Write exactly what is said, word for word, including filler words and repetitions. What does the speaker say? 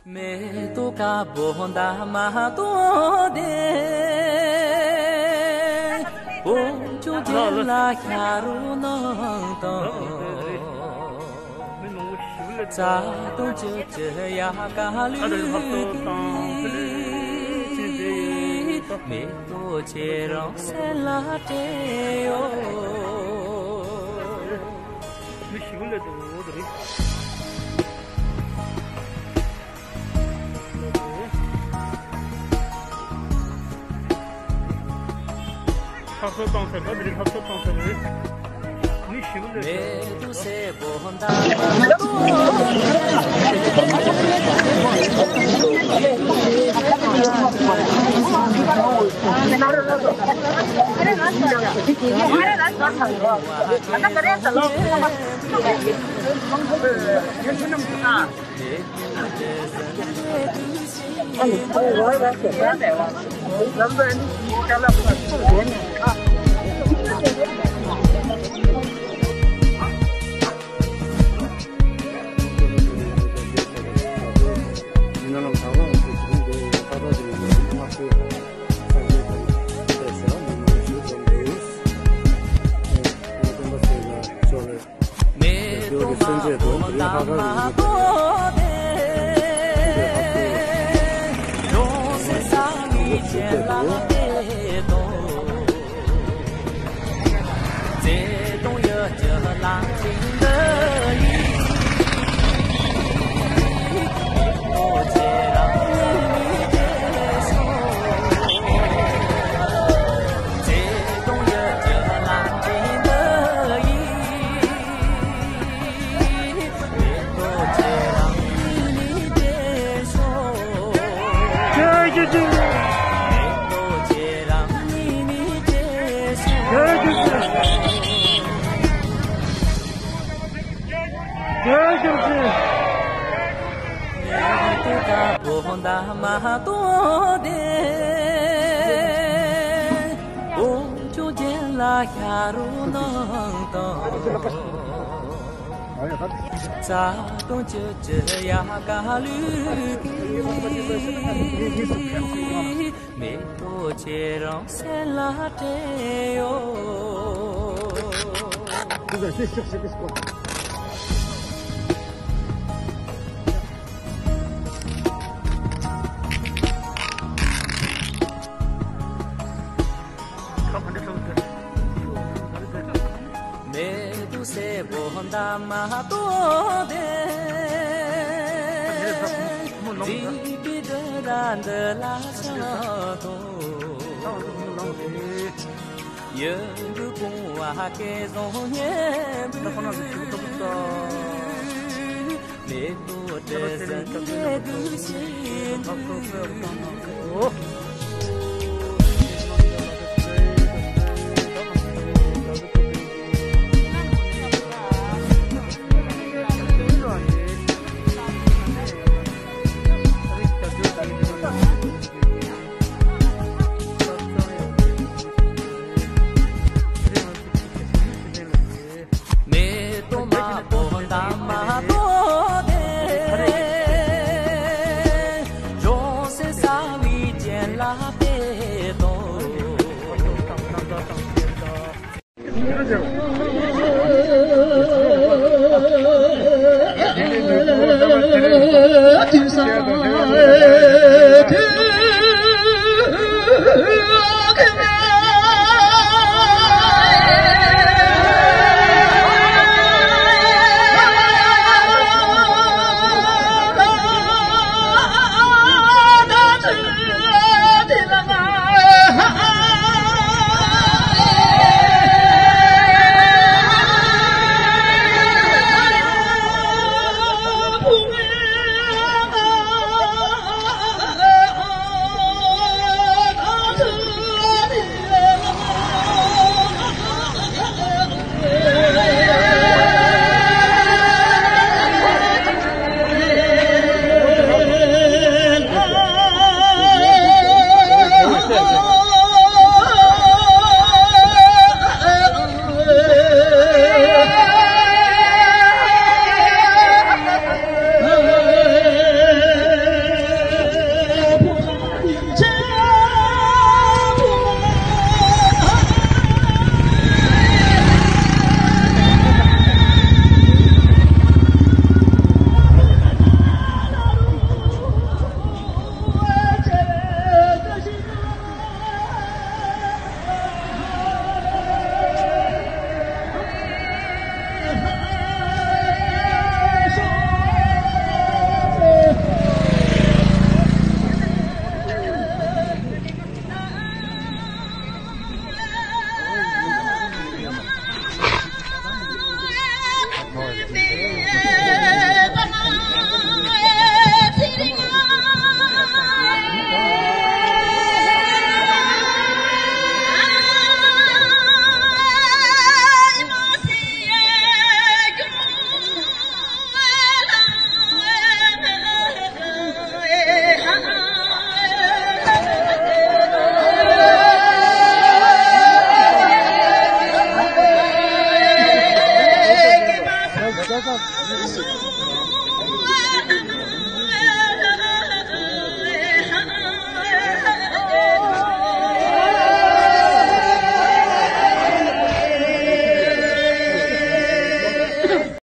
མེ་ཏོག་དཀར་པོ་འདབ་མ་སྟོང་ལྡན། བོད་ལྗོངས་རྒྱན་ལ་ཤ་རུ་ནང་དང་། རྩ་དང་བཅུད་ཀྱི་ཡལ་ག་ལུས་ཀྱི། མེ་ཏོག་ཁྱེད་རང་སེམས་ལ་སྤྲད་ཡོད། མི་ཞིག་ལས་དང་འོ་དེ་རེད། ལྷ་གསོལ་བཏང་ཟེར་བ་དེ་རེད། ལྷ་གསོལ་བཏང་ཟེར་རེད། མི་ཞིག་ལས་དང་། མེ་ཏོག་དམར་པོ་འདབ་མ་སྟོང་ལྡན། འབྱུང་སྲིད་བསམ་ཡས་རྒྱན་ལ་གཏད་དོ། བརྩེ་དུང་གཡུ་བྱུར་གླང་ཆེན་འདི་ཡིས། མེ་ཏོག་ཁྱེད་རང་ཉིད་ནས་སྤྲད་ཤོག། བརྩེ་དུང་གཡུ་བྱུར་གླང་ཆེན་འདི་ཡིས། མེ་ཏོག་ཁྱེད་རང་ཉིད་ནས་སྤྲད་ཤོག། ཁྱེད་ཀྱི་ཅི། མེ་ཏོག་ཁྱེད་རང་ཉིད་ནས་སྤྲད་ཤོག། ཁྱེད་ཀྱི་ཅི། ཁྱེད་ཀྱི་ཅི། མེ་ཏོག་དཀར་པོ་འདབ་མ་སྟོང་ལྡན། བོད་ལྗོངས་རྒྱན་ལ་ཤ་རུ་ནང་དང་། རྩ་དང་བཅུད་ཀྱི་ཡལ་ག་ལུས་ཀྱི། མེ་ཏོག་ཁྱེད་རང་སེམས་ལ་སྤྲད་ཡོད། མེ་ཏོག་སེར་པོ་འདབ་མ་སྟོང་ལྡན། བརྗིད་པའི་འབྲུ་ར་འདི་ལ་ཕྱག་འཚལ་ལོ། ཡིད་འགུག་བུང་བ་སྐལ་བཟང་སྙན་པོའི། མེ་ཏོག་དྲི་ཟིང་འབྲས་བུ་བཞིན་དུ། མེ་ཏོག་དམར་པོ་འདབ་མ་སྟོང་ལྡན། འབྱུང་སྲིད་བསམ་ཡས་རྒྱན་ལ་གཏད་དོ།